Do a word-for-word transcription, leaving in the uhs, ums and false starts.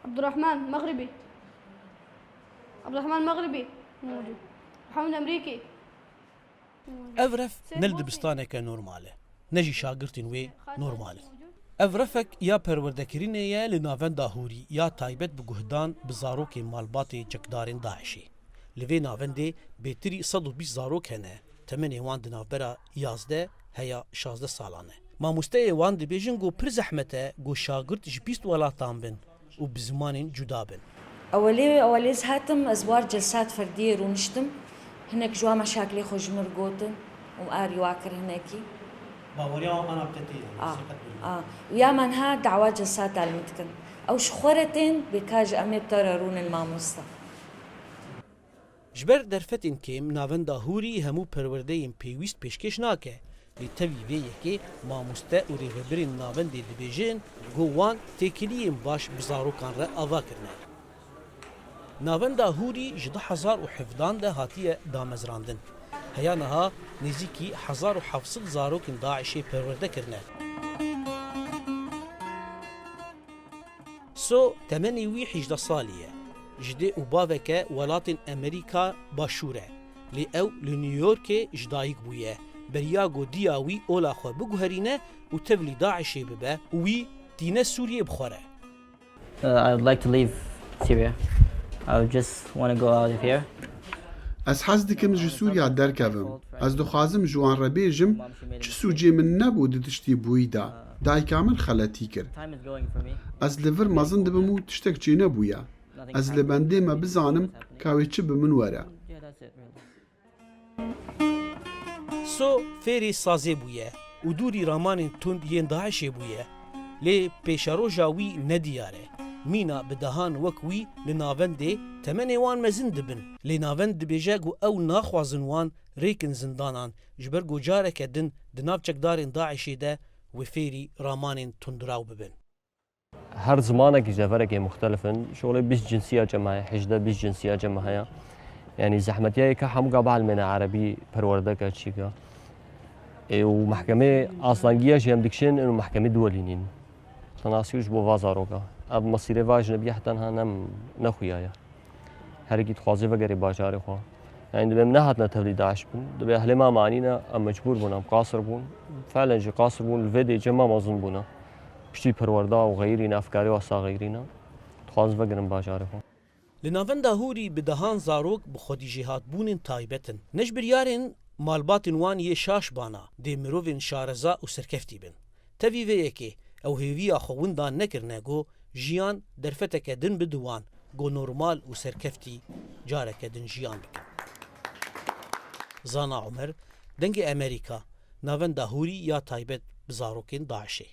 عبد الرحمن مغربي. عبد الرحمن مغربي موجود. محمد أمريكي. Ev ref ne li dibistaneke normal e, ne jî şagirtên wê normal in. Ev refek ya perwerdekirinê ye li navenda Hûrî ya taybet bi guhdan bi zarokên malbatê çekdarên DAIŞê. Li vê navendê bêtirî sed û bîst zarok hene, temenê wan di navbera yazdeh heya şazdeh salan e. Mamosteyê wan dibêjin ku pir zehmet e ku şagirt ji bîst welatan bin û bi zimanên cuda bin. Ewelê, ewelê ez hatim, ez war celsat ferdiyê rûniştim. Hinek ji wan meşaklê xwe ji min re gotin û arî wa kir hinekî. Baweriya wan ana bi te tê, yanî, Ah, seqet bûye. Ah. Û ya me niha dawa celsata li min dikin. Ew ji xwe re tên, bê ka ji em ê bi te re rûnin mamosta. Ji ber derfetên kêm, navenda Hûrî hemû perwerdeyên pêwîst pêşkêş nake. Lê tevî vê yekê mamoste û rêvebirên navendê dibêjin ku wan têkiliyên baş bi zarokan re ava kirine. Navenda Hûrî ji du hezar û hevdan de hatiye damezrandin. Heya niha nêzîkî hezar û heft sed zarokên DAIŞê perwerde kirine. So temenê wî hêjdeh salî ye. Ji dê û baveke welatên Amerîka Başûr e. Lê ew li New Yorkê ji dayik bûye. Beriya ku diya wî ola xwe biguherîne û tevlî DAIŞê bibe û wî tîne Sûriyê bi xwe re. Uh, I would like to leave Syria. I would just want to go out of here. Ez hez dikim ji Sûriya derkevim. Ez dixwazim ji wan re bêjim, çi sûcê min nebû di tiştî bûyî de. Dayika min xeletî kir. Ez li vir mezin dibim û tiştek çênebûye. Ez li bendê me bizanim ka wê çi bi min were. So fêrî sazê bûye û dûrî ramanên tund yên DAIŞê bûye. Lê pêşeroja wî nediyar e. Mîna bi dehan wek wî li navendê temenê wan mezin dibin. Lê navend dibêje ku ew naxwazin wan rêkin zindanan, ji ber ku careke din di nav çekdarên DAIŞê de wê fêrî ramanên tundraw bibin. Her zimanekî ji deverekê muxtelif in. Şolê bîst cinsiya cem heye, hejdeh bîst cinsiya cem heye. Yanî zehmetiyayê ka hemûka bielmêne erebî perwerdeke çîka. Ê, û mehkemê asangiya jî em dikişên û mehkemê duwelî nîn. Tenasî ji bo va zaroka. Ev mesîrê va ecnebî heta niha nem nexuyaye. Herekî dixwaze vegerê bajarê xwe. Yanî dibê em nehatine tevlî DAIŞ bin. Dibê ehlê me em anîne, em mecbûr bûn, em qasir bûn. Felen jî qasir bûn, li vê dê cema mezin bûne. Piştî perwerda û xeyirîne, efkarê wesa xeyirîne. Dixwazin vegerin bajarê xwe. Li navenda Hûrî bi dehan zarok bi xwedîjêhatbûnên taybet in. Ne ji biryarên malbatên wan yê şaş bana, dê mirovên şareza û serkeftî bin. Tevî vê yekê, ew hêviya xwe winda nekirine ku jiyan derfeteke din bide wan, ku normal û serkeftî careke din jiyan bikin. Zana Omer, Dengê Amerîka, Navenda Hûrî ya taybet bi zarokên DAIŞê.